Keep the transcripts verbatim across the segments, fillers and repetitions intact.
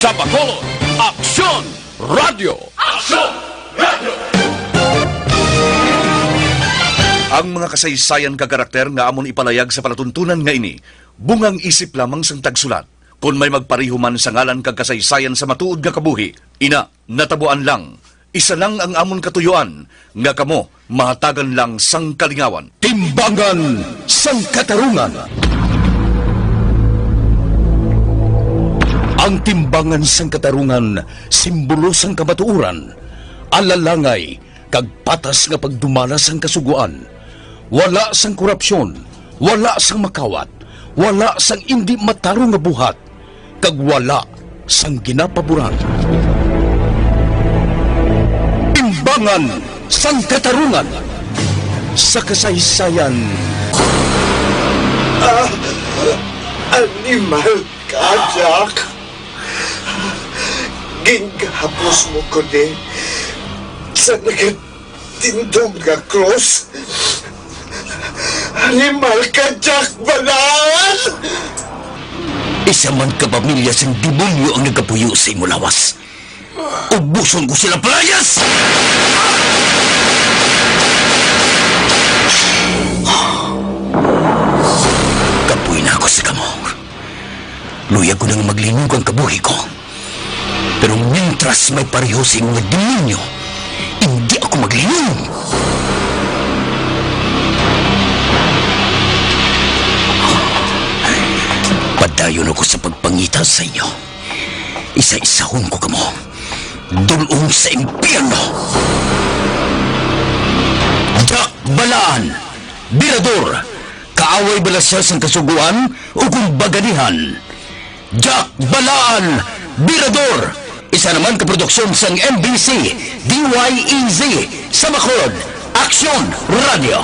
Sa Bacolod, Aksyon Radyo! Aksyon Radyo! Ang mga kasaysayan kag karakter nga amon ipalayag sa palatuntunan nga ini, bungang isip lamang sang tagsulat. Kon may magpareho man sa ngalan kag kasaysayan sa matuod nga kabuhi, ina, natabuan lang. Isa lang ang amon katuyuan, nga kamo mahatagan lang sang kalingawan. Timbangan sang Katarungan. Ang timbangan sang katarungan, simbolo sang kamatuoran, alalangay, kag patas nga pagdumala sang kasugoan. Wala sang korupsyon, wala sang makawat, wala sang indi matarong nga buhat, kag wala sang ginapaboran. Timbangan sang Katarungan sa kasaysayan. Ah, animal ka, Jack. Gingahapos mo ko ni sa naga- tindog nga krus. Animal ka, Jack Balaan! Isa man ka pamilya sang demonyo ang nagapuyo sa imo lawas. Ubuson ko sila, palayas! Kapoy na ako sa kamo. Luyag ko nang maglinog ang kabuhi ko. Pero mintras may pareho sa inyo nga demonyo, hindi ako maglinom. Padayon ako sa pagpangita sa inyo. Isa-isahon ko kamo. Dul-ong sa impyerno. Jack Balaan, Birador, kaaway bala sia sang Kasugoan o kung baganihan? Jack Balaan, Birador, isa naman ka produksyon sang M B C, D Y E Z, sa Bacolod, Aksyon Radio.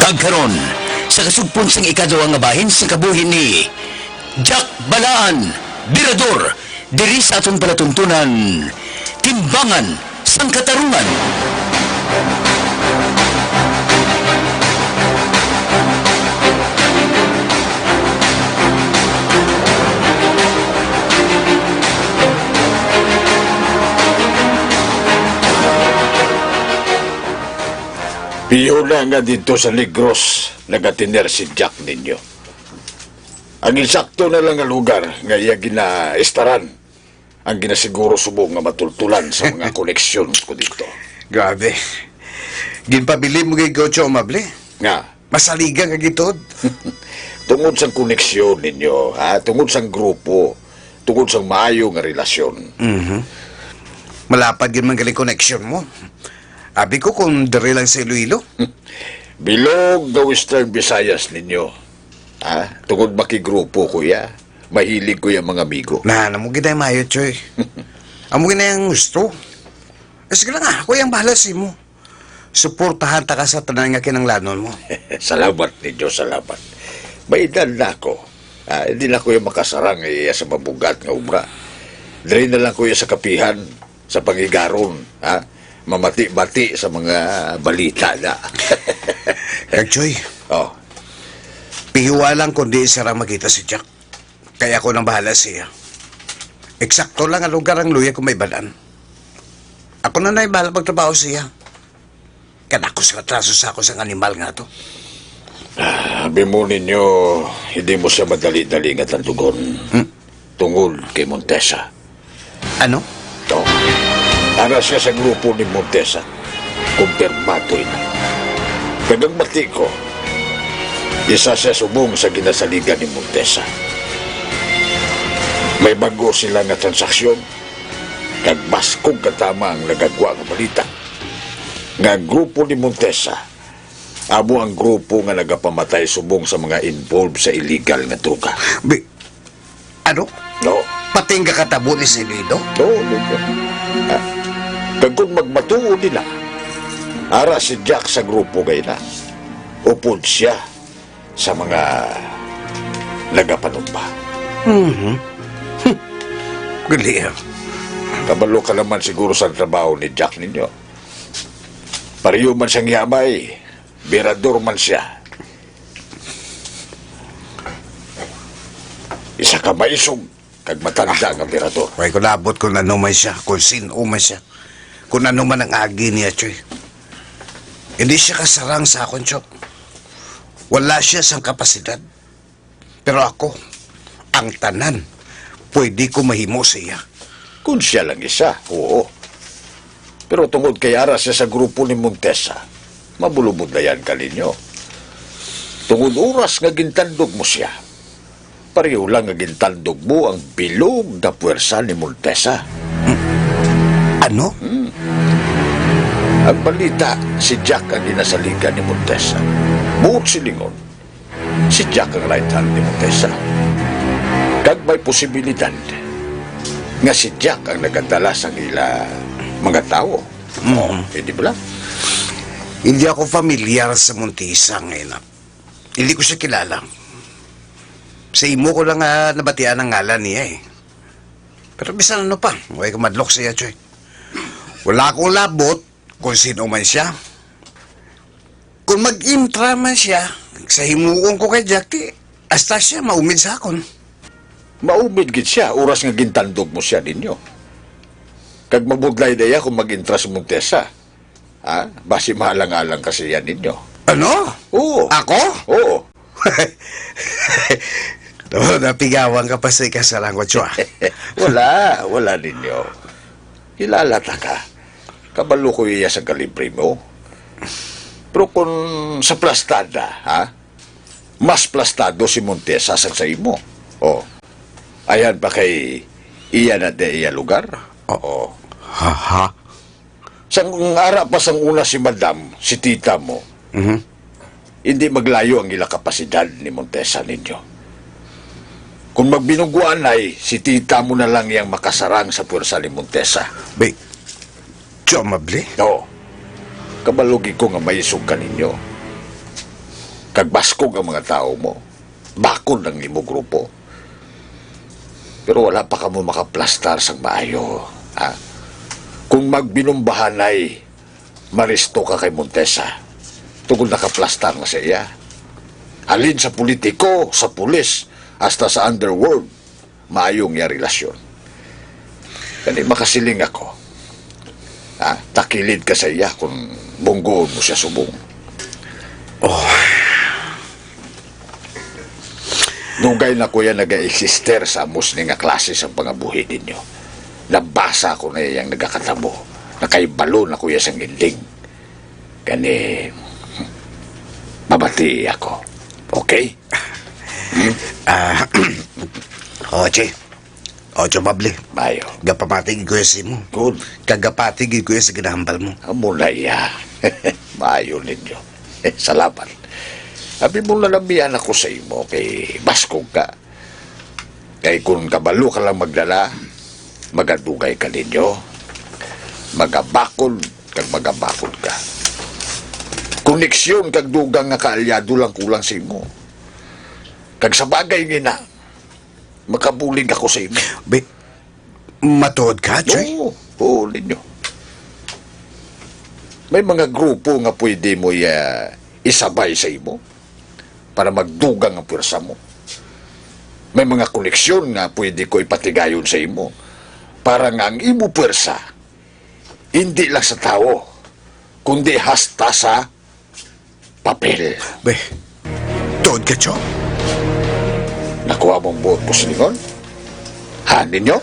Kag karon, sa kasugpon sang ikaduha nga bahin sang kabuhi ni Jack Balaan, Birador, diri sa aton palatuntunan, Timbangan sang Katarungan. Piyo na nga didto sa Negros nagatiner si Jack ninyo. Ang insakto na lang nga lugar nga iya ginaistaran ang ginasiguro subong nga matultulan sa mga koneksyon ko didto. Grabe. Ginpabilin mo gid ko, Tio Amable. Nga? Masaligan ka gid, Tod. Tungod sang koneksyon ninyo, ha? Tungod sang grupo, tungod sang maayo nga relasyon. Mhm. Malapad gid man galing koneksyon mo. Abi ko kung diri lang sa Iloilo. Bilog nga Western Visayas ninyo. Ha? Tungod makigrupo ko ya. Mahilig ko ya mga amigo. Na, amo gid ay maayo, Tioy. Amo gid ay ang gusto. Eh, sige lang, ah, ako ang bahala sa imo. Suportahan ta ka sa tanan nga kinahanglanon mo. Salamat ninyo, salamat. May edad na ako. Ah, hindi na ko yung makasarang iya sa mabugat nga obra. Diri na lang ko iya sa kapihan, sa pangigaron, ha? Mamati-bati sa mga balita na. Kag Tioy, Oh, pihiwa lang kung di sira makita si Jack. Kaya ako nang bahala siya. Eksakto lang ang lugar ang luya kung may balaan. Ako na na yung bahala pagtrabaho siya. Kada ko sa atraso sa ako sang animal nga to. Ah, abi mo ninyo, hindi mo siya madali-dali nga tandugon. Hmm? Tungod kay Montesa. Ano? To. Ara siya sa grupo ni Montesa. Kumpirmado ina. Kag ang bati ko, isa siya subong sa ginasaligan ni Montesa. May bago sila nga transaksyon, kag baskog katama ang nagagwa nga balita nga ang grupo ni Montesa amo ang grupo nga nagapamatay subong sa mga involved sa illegal nga droga. Bi-, ano? No. Pati ang kakatabo ni Sinido? Oo, di ba? Ah, kag kung magmatuod nila, ara si Jack sa grupo gay na. Upod siya sa mga nagapanumba. Mhm. Gali, ah. Kabalo ka naman siguro sa trabaho ni Jack ninyo. Pareho man siyang yamay, birador man siya. Isa ka maisog kag matanda nga birador. Way ko labot kung ano man siya, kung sin-o man siya, kung ano man ang agi niya, Tioy. Hindi siya kasarang sa akon, Tio. Wala siya sang kapasidad. Pero ako, ang tanan, pwede ko mahimo sa iya. Kung siya lang isa, oo. Pero tungod kay ara siya sa grupo ni Montesa, mabulubudlayan ka ninyo. Tungod oras nga gintandog mo siya, pareho lang nga gintandog mo ang bilog nga puwersa ni Montesa. Ano? Hmm. Ang balita, si Jack ang ginasaligan ni Montesa. Buot silingon, si Jack ang right hand ni Montesa. Kag may posibilidad nga si Jack ang nagadala sang ila mga tawo. Mhm. Eh, di ba lang? Hindi ako familiar sa Montesa ngayon, ah. Hindi ko siya kilala. Sa imo ko lang, ah, nabatian ang ngalan niya, eh. Pero bisan ano pa, way ko madlok sa iya, Tioy. Wala akong labot kung sino man siya. Kung mag-intra man siya, sa himuon ko kay Jack, ti, hasta siya maumid sa akon. Maumid gid siya, oras nga gintandog mo siya ninyo. Kag mabudlay na iya kung mag-intra sa Montesa. Ha? Basi maalang-alang ka sa iya ninyo. Ano? Oo. Ako? Oo. Napigawan ka pa sa ikasalang ko, Tio, ah. Wala, wala ninyo. Kilala ta ka. Kabalo ko iya sa kalibre mo. Pero kung sa plastada, ha? Mas plastado si Montesa sang sa imo. Oh. Ayan pa kay iya na di iya lugar. Oo. Ha, ha? Sang ara pa sang una si Madam, si tita mo, Mhm. hindi maglayo ang ila kapasidad ni Montesa ninyo. Kung magbinungguanay, si tita mo na lang yang makasarang sa puwersa ni Montesa. Bay, Tio Amable? Oo. Kabalo gid ko nga maisog ka ninyo. Kag baskog ang mga tawo mo. Bakod ang imo grupo. Pero wala pa kamo makaplastar sang maayo, ha? Kung magbinumbahanay, maristo ka kay Montesa. Tungod nakaplastar na sa iya. Halin sa politiko, sa pulis, hasta sa underworld, maayo ang iya relasyon. Gani makasiling ako, ha? Takilid ka sa iya kung bunggoon mo siya subong. Oh. Dugay na ko iya naga-eksister sa amo sini nga klase sang pangabuhi ninyo. Nabasa ko na iya ang nagakatabo. Nakahibalo na ko iya sang ending. Gani, mabati ako. Okay? Hmm? Ah, Oche. Ocho, Bable. Maayo. Gapamati gid ko sa imo. Good. Kag gapati gid ko sa ginahambal mo. Amo na iya. Maayo ninyo. Salamat. Abi mo na lamian ako sa imo kay baskog ka. Kay kung kabalo ka lang magdala, magadugay ka ninyo. Magabakod kag magabakod ka. Koneksyon kag dugang nga kaalyado lang kulang sa imo. Kag sa bagay nga ina, makabulig ako sa imo. Bi-, matuod ka, Choy? Oo, oo, ninyo. May mga grupo nga pwede mo iya isabay sa imo para magdugang ang pwersa mo. May mga koneksyon nga pwede ko ipatigayon sa imo para nga ang imo pwersa hindi lang sa tawo, kundi hasta sa papel. Be, tuod ka, Chong? Nakuha mo ang buot ko silingon? Ha, ninyo?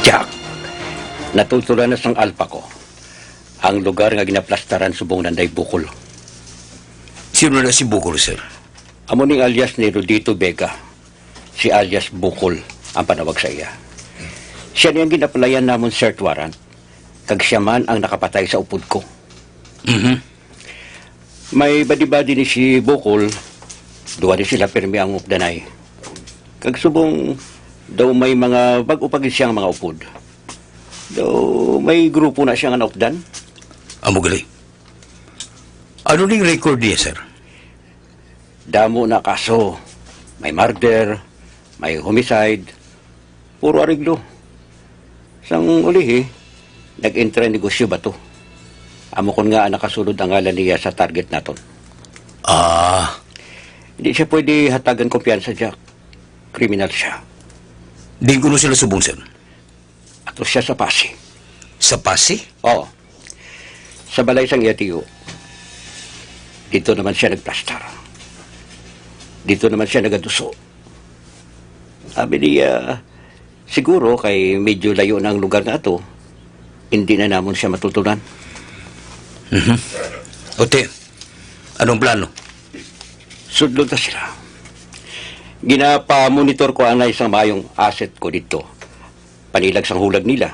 Jack, natultulan na sang alpa ko ang lugar nga ginaplastaran subong nanday Bukol. Sino na si Bukol, sir? Amo ning alias ni Rodito Vega, si alias Bukol ang panawag sa iya. Siya ni ang ginaplayan namon search warrant, kag siya man ang nakapatay sa upod ko. Mhm. May badi-badi ni si Bukol, duha ni sila pirmi ang updanay. Kag subong daw may mga bag-o pa gid siyang mga upod. Daw may grupo na siya nga naupdan. Amo gali. Ano ning record niya, sir? Damo na kaso. May murder, may homicide, puro ariglo. Sang ulihi, nag-entra negosyo ba to? Amo kon nga nakasulod ang ngalan niya sa target naton. Ah. Hindi siya pwede hatagan kumpiyansa, Jack. Kriminal siya. Diin kuno sila subong, sir? Ato siya sa Passi. Sa Passi? Oo. Sa balay sang iya tiyo. Dito naman siya nagplastar. Dito naman siya nagaduso. Sabi niya, siguro kay medyo layo na ang lugar nga ato, hindi na namon siya matutunan. Mhm. Ote, anong plano? Sudlon ta sila. Ginapa-monitor ko anay sang maayong asset ko dito. Panilag sang hulag nila.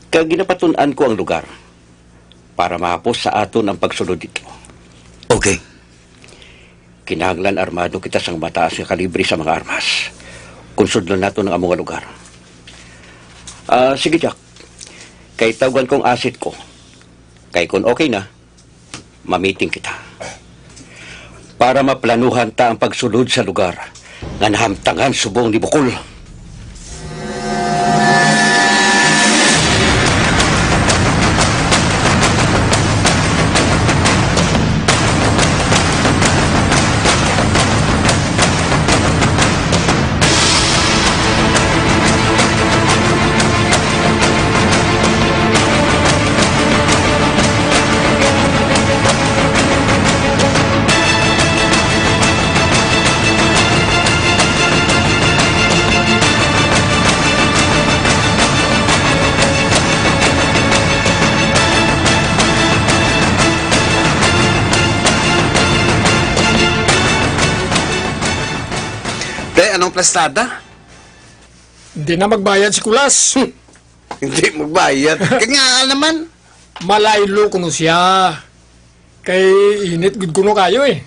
Kag ginapatun-an ko ang lugar para mahapos sa aton ang pagsulod dito. Okay. Kinahanglan armado kita sang mataas nga kalibre sa mga armas. Kung sudlon naton ang amo nga lugar. Ah, sige, Jack. Kay tawgan kong asset ko. Kay kung okay na, mamiting kita. Para maplanuhan ta ang pagsulod sa lugar nga nahamtangan subong ni Bukol. Te, anong plastada? Hindi na magbayad si Kulas. Hindi magbayad. Kaya nga naman. Malaylo kuno siya. Kay init gud kuno kayo eh.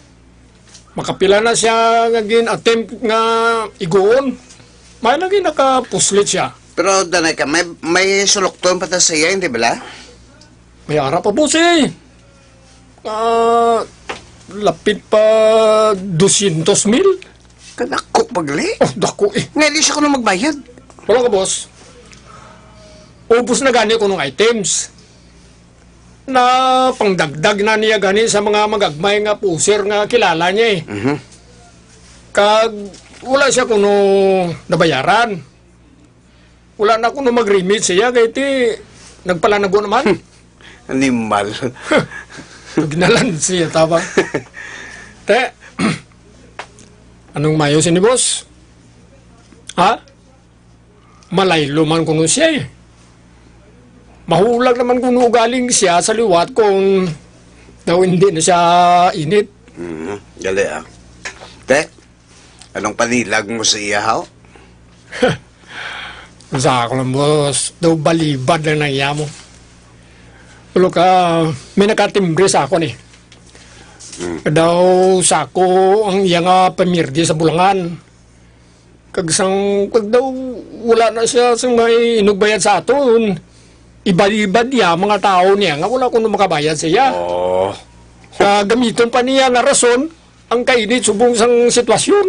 Makapila na siya nga gin-attempt nga iguon. May lagi nakapuslit siya. Pero danay ka, may, may sulokton pa ta sa iya, hindi bala? May ara pa, boss, eh. Ah, lapit pa dosyentos mil. Kadako pa gali. Oh, dako eh. Nga di siya kuno magbayad. Wala ka, boss. Ubos na gani kuno nga items. Na pangdagdag na niya gani sa mga magagmay nga pusher nga kilala niya eh. Mhm. Kag wala siya kuno nabayaran. Wala na kuno mag-remit siya, kay ti nagpalanago naman. Animal. Ginalan siya, tama. Te, anong mayo sini, boss? Ha? Malaylo man kuno siya, eh. Mahulag naman kuno galing siya sa liwat kung daw hindi na siya init. Mhm, gali, ah. Te, anong panilag mo sa iya, haw? Sa ako lang, boss. Daw balibad lang na iya mo. Pero ka, may nakatimbre sa ako ni. Hmm. Daw sa ako ang iya nga pamirdi sa Bulangan. Kag sang, kag daw wala na siya sa may inugbayad sa aton. Ibalibad niya mga tao niya nga wala kuno makabayad sa iya. Oh. Kag gamiton pa niya nga rason ang kainit subong sang sitwasyon.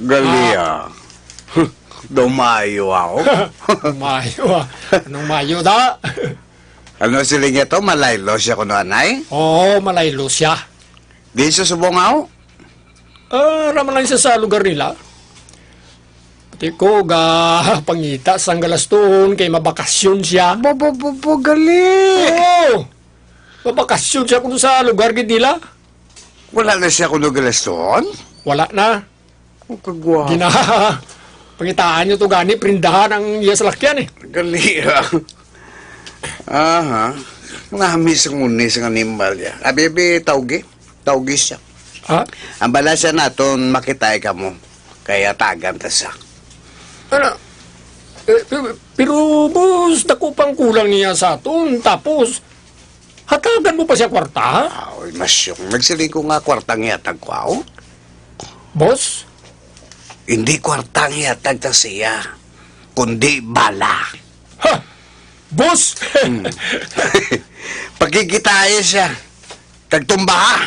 Gali, ah. Daw maayo ako. Maayo, ah. Anong maayo, da? Ano sila niya to? Malaylo siya kuno, anay? Oo, malaylo siya. Di siya subong ako? Ah, raman lang siya sa lugar nila. Pati ko, ga pangita sang galaston kay mabakasyon siya. Bo, bo, bo, bo, gali. Oo. Mabakasyon siya kuno sa lugar gid nila. Wala na siya kuno galaston? Wala na. Ang kagwa. Gina, pangitaan niyo to gani, prindahan ang iya salakyan, eh. Gali, ah. Aha. Nami sa nguni sang animal niya. Abi, abi, tawgi. Tawgi siya. Ha? Ang bala siya naton makitay kamo. Kaya tagan ta siya. Ano? Eh, pero, pero, boss, dako pang kulang niya sa aton. Tapos, hatagan mo pa siya kwarta, ha? Aw, Masyong, nagsiling ko nga kwarta ang ihatag ko, aw? Boss? Hindi kwarta ang ihatag ta siya, kundi bala. Ha? Boss? Hmm. Pagkikitai siya, kag tumbaha.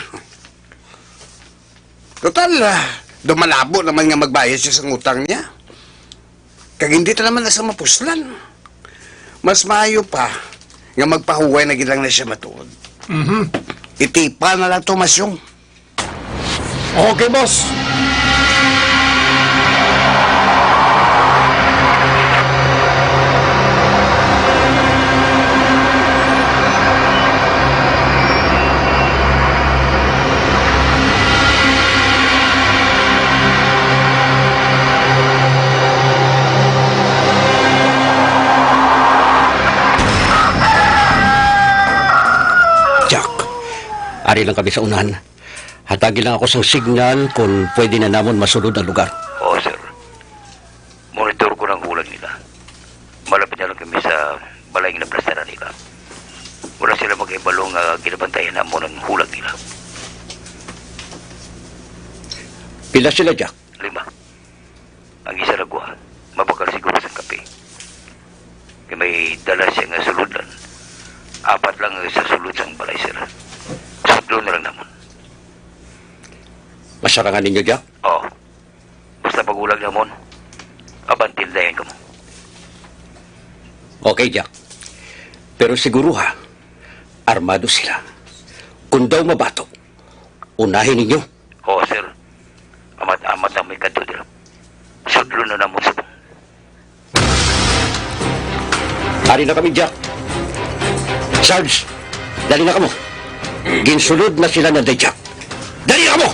Total, ah, daw malabo naman nga magbayad siya sa utang niya. Kag hindi ta naman na sa mapuslan. Mas maayo pa nga magpahuway na gid lang na siya matuod. Mhm. Itipa na lang to, Masyong. Okay, boss. Jack, ari lang kami sa unahan. Hatagi lang ako sang signal kon pwede na namon masulod ang lugar. Oo, sir. Monitor ko ang hulag nila. Malapit na lang kami sa balay nga naplastaran nila. Wala sila makahibalo nga ginabantayan namon ang hulag nila. Pila sila, Jack? Lima. Ang isa ra gwa, mabakal siguro sang kape. Kay may dala siya nga sulodlan. Apat lang ang sa sulod sang balay, sir. Sudlon na lang namon. Masarangan ninyo, Jack? Oo. Basta paghulag namon, abante na dayon kamo. Okay, Jack. Pero siguruha, armado sila. Kung daw mabato, unahi ninyo. Oo, sir. Amat-amat ang may kadto dira. Sudlon na namon sa Ari na kami, Jack. Sarge, dali na kamo. Ginsulod na sila na, Jack. Dali na kamo!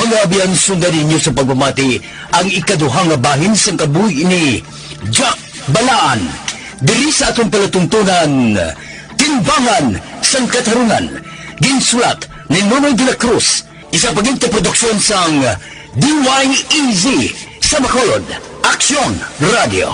Nga abyan, sundan ninyo sa pagpamati ang ikaduha nga bahin sang kabuhi ni Jack Balaan diri sa aton palatuntunan, Timbangan sang Katarunan. Ginsulat ni Nonoy de la Cruz, isa pa gid ka produksyon sang D Y E Z sa Bacolod, Aksyon Radio.